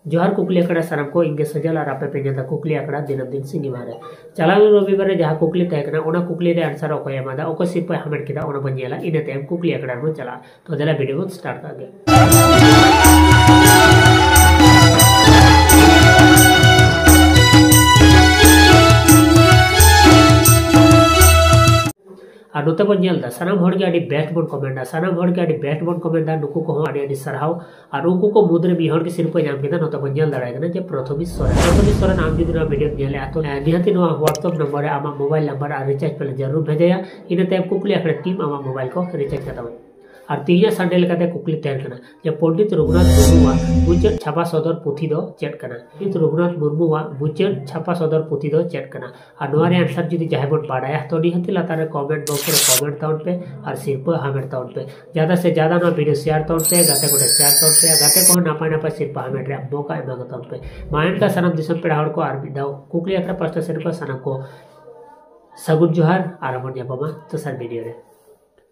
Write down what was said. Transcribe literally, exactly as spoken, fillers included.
ᱡᱚᱦᱟᱨ ᱠᱩᱠᱞᱤ ᱟᱠᱷᱲᱟ ᱥᱟᱱᱟᱢ ᱠᱚ, ᱤᱧ ᱜᱮ ᱥᱟᱡᱟᱞ ᱟᱨ ᱟᱯᱮ ᱯᱮ ᱧᱮᱞ ᱮᱫᱟ ᱠᱩᱠᱞᱤ ᱟᱠᱷᱲᱟ ᱫᱤᱱᱟᱹᱢ ᱫᱤᱱ ᱥᱤᱸᱜᱤ ᱢᱟᱦᱟ ᱨᱮ᱾ ᱪᱟᱞᱟᱣᱮᱱ ᱨᱚᱵᱤᱵᱟᱨ ᱨᱮ ᱡᱟᱦᱟᱸ ᱠᱩᱠᱞᱤ ᱛᱟᱦᱮᱸ ᱠᱟᱱᱟ, ᱚᱱᱟ ᱠᱩᱠᱞᱤ ᱨᱮ answer ᱚᱠᱚᱭᱮ ᱮᱢᱟᱫᱟ, ᱚᱠᱚᱭ ᱥᱤᱨᱯᱟᱹᱭ ᱦᱟᱢᱮᱴ ᱠᱮᱫᱟ, ᱚᱱᱟ ᱵᱚᱱ ᱧᱮᱞᱟ᱾ ᱤᱱᱟᱹ ᱛᱟᱭᱚᱢ ᱠᱩᱠᱞᱤ ᱟᱠᱷᱲᱟ ᱨᱮᱵᱚᱱ ᱪᱟᱞᱟᱜᱼᱟ᱾ ᱛᱚ ᱫᱮᱞᱟ video ᱵᱚᱱ start ᱠᱟᱜ ᱜᱮ᱾ ᱟᱨ ᱱᱚᱛᱮ ᱵᱚᱱ ᱧᱮᱞ ᱮᱫᱟ, ᱥᱟᱱᱟᱢ ᱦᱚᱲ ᱜᱮ ᱟᱹᱰᱤ best ᱵᱚᱱ comment ᱮᱫᱟ, ᱥᱟᱱᱟᱢ ᱦᱚᱲ ᱜᱮ ᱟᱹᱰᱤ best ᱵᱚᱱ comment ᱮᱫᱟ, ᱱᱩᱠᱩ ᱠᱚᱦᱚᱸ ᱟᱹᱰᱤ ᱟᱹᱰᱤ ᱥᱟᱨᱦᱟᱣ᱾ ᱟᱨ ᱩᱱᱠᱩ ᱠᱚ ᱢᱩᱫᱽᱨᱮ ᱢᱤᱫ ᱦᱚᱲ ᱜᱮ ᱥᱤᱨᱯᱟᱹ ᱧᱟᱢ ᱠᱮᱫᱟ᱾ ᱱᱚᱛᱮ ᱵᱚᱱ ᱧᱮᱞ ᱫᱟᱲᱮᱭᱟᱭ ᱠᱟᱱᱟ ᱡᱮ ᱯᱨᱚᱛᱷᱚᱢᱤᱥ ᱥᱚᱨᱮᱱ᱾ ᱯᱨᱚᱛᱷᱚᱢᱤᱥ ᱥᱚᱨᱮᱱ, ᱟᱢ ᱡᱩᱫᱤ ᱱᱚᱣᱟ video ᱧᱮᱞᱮᱫᱼᱟ, ᱛᱚ, ᱮ, ᱱᱤᱦᱟᱹᱛᱤ ᱱᱚᱣᱟ WhatsApp ᱱᱚᱢᱵᱚᱨ ᱨᱮ ᱟᱢᱟᱜ mobile number ᱟᱨ recharge plan ᱡᱟᱹᱨᱩᱲ ᱵᱷᱮᱡᱟᱭᱟ᱾ ᱤᱱᱟᱹ ᱛᱟᱭᱚᱢ ᱠᱩᱠᱞᱤ ᱟᱠᱷᱲᱟ team ᱟᱢᱟᱜ mobile ᱠᱚ recharge ᱠᱟᱛᱟᱢᱟ᱾ ᱟᱨ ᱛᱮᱦᱮᱧᱟᱜ Sunday ᱞᱮᱠᱟᱛᱮ ᱠᱩᱠᱞᱤ ᱛᱟᱦᱮᱸ ᱠᱟᱱᱟ ᱡᱮ ᱯᱚᱱᱰᱤᱛ ᱨᱚᱜᱷᱩᱱᱟᱛᱷ ᱢᱩᱨᱢᱩᱣᱟᱜ ᱢᱩᱪᱟᱹᱫ ᱪᱷᱟᱯᱟ ᱥᱚᱫᱚᱨ ᱯᱩᱛᱷᱤ ᱫᱚ ᱪᱮᱫ ᱠᱟᱱᱟ? ᱯᱚᱱᱰᱤᱛ ᱨᱚᱜᱷᱩᱱᱟᱛᱷ ᱢᱩᱨᱢᱩᱣᱟᱜ ᱢᱩᱪᱟᱹᱫ ᱪᱷᱟᱯᱟ ᱥᱚᱫᱚᱨ ᱯᱩᱛᱷᱤ ᱫᱚ ᱪᱮᱫ ᱠᱟᱱᱟ? ᱟᱨ ᱱᱚᱣᱟ ᱨᱮᱭᱟᱜ answer ᱡᱩᱫᱤ ᱡᱟᱦᱟᱸᱭ ᱵᱚᱱ ᱵᱟᱰᱟᱭᱟ, ᱛᱚ ᱱᱤᱦᱟᱹᱛᱤ ᱞᱟᱛᱟᱨ ᱨᱮ comment box ᱨᱮ comment ᱛᱟᱵᱚᱱ ᱯᱮ ᱟᱨ ᱥᱤᱨᱯᱟᱹ ᱦᱟᱢᱮᱴ ᱛᱟᱵᱚᱱ ᱯᱮ᱾ ᱡᱟᱫᱟ ᱥᱮ ᱡᱟᱫᱟ ᱱᱚᱣᱟ video share ᱛᱟᱵᱚᱱ ᱯᱮ, ᱜᱟᱛᱮ ᱠᱚᱴᱷᱮᱱ share ᱛᱟᱵᱚᱱ ᱯᱮ, ᱜᱟᱛᱮ ᱠᱚᱦᱚᱸ ᱱᱟᱯᱟᱭ ᱱᱟᱯᱟᱭ ᱥᱤᱨᱯᱟᱹ ᱦᱟᱢᱮᱴ ᱨᱮᱭᱟᱜ ᱢᱚᱠᱟ ᱮᱢᱟ ᱠᱚ ᱛᱟᱵᱚᱱ ᱯᱮ᱾ ᱢᱟ ᱮᱱᱠᱷᱟᱱ ᱥᱟᱱᱟᱢ ᱫᱤᱥᱚᱢ ᱯᱮᱲᱟ ᱦᱚᱲ ᱠᱚ ᱟᱨ ᱢᱤᱫ ᱫᱷᱟᱣ ᱠᱩᱠᱞᱤ ᱟᱠᱷᱲᱟ ᱯᱟᱥᱴᱟ ᱥᱮᱫ ᱠᱷᱚᱱ ᱥᱟᱱᱟᱢ ᱠᱚ ᱥᱟᱹᱜᱩᱱ ᱡᱚᱦᱟᱨ ᱟᱨ ᱵᱚᱱ ᱧᱟᱯᱟᱢᱟ ᱫᱚᱥᱟᱨ video ᱨᱮ᱾